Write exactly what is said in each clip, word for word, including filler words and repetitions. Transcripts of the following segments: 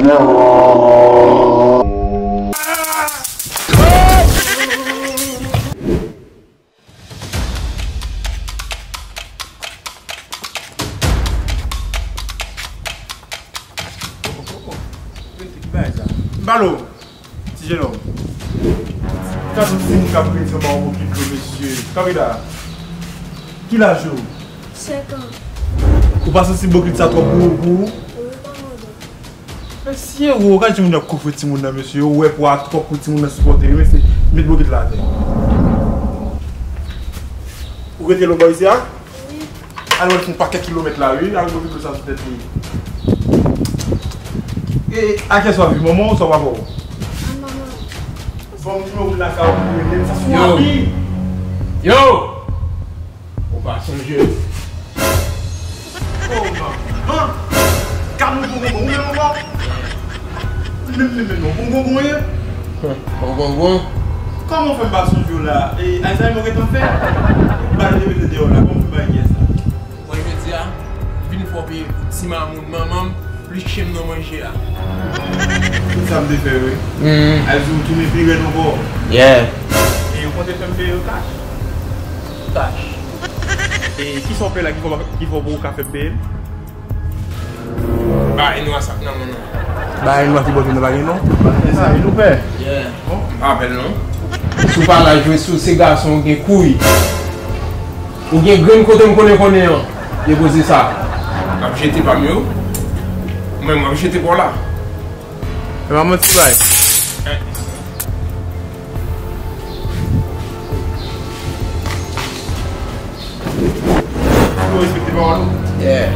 Non. Rete, ki bagay sa? M pale w, ti jenòm. Gade yon timoun k ap redi anba yon bokit dlo, mesye. Kanpe la. Ki laj ou? Senk an. Ou pa santi bokit sa twòp gwo pou ou? Wi, kòmandan. Mesye, ou ka timoun nan koufre timoun nan, mesye. Ou wè pwa twòp pou timoun nan sipòte, wi, mesye. Met bokit la atè. Ou rete lòtbò isi a? Wi. Al wè l fè yon pakèt kilomèt la, wi, avèk bokit dlo sa sou tèt li. E a kiyès w ap viv, manman w oubyen papa w? A manman. Bon, m di nou lakay ou pou rele m, sa sou api. Yo! Ou pa sonje. Oh, manman. Gad nou bonbon, ou menm ankò. Menm, menm, menm, non, bonbon, bonbon, ye. Bonbon. Kòman w fè m pa sonje w la? E, Alzheimer ou gentan fè? Ou ba l mete deyò la, kòman w fè bay kiyès la? Mwen, jodi a, vin fè w peye pou ti mamoun manman m, plis chen m nan manje a. Tout sa m te fè, wi. Mm. Al di w tounen pi rèd ankò. Yeah. E yo konte fè m peye yo kach. Kach. E kisa w peye la ki fè w, ki fè w poko ka fè m peye l? Ba, e nou a sa k nan men nou. Ba, e nou a ki bò ke nou pa gen non. E sa, e nou pè. Yeah. Bon. M pa pè l non. Si w pa laj jwe, si w se gason, w gen kouy. Ou gen grenn kote m konnen konnen an. Depoze sa. M ap jete pa m yo. Mwen, m ap jete pa w la. E pa manti bay. Ou respekte pawòl ou? Yeah.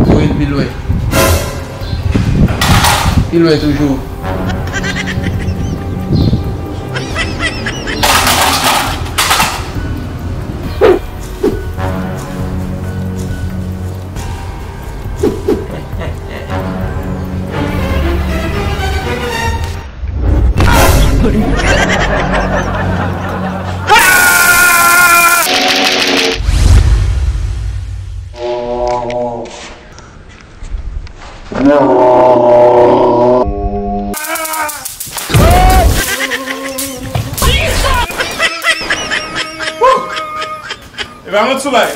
Voye l pi lwen. Pi lwen toujou. E pa manti bay.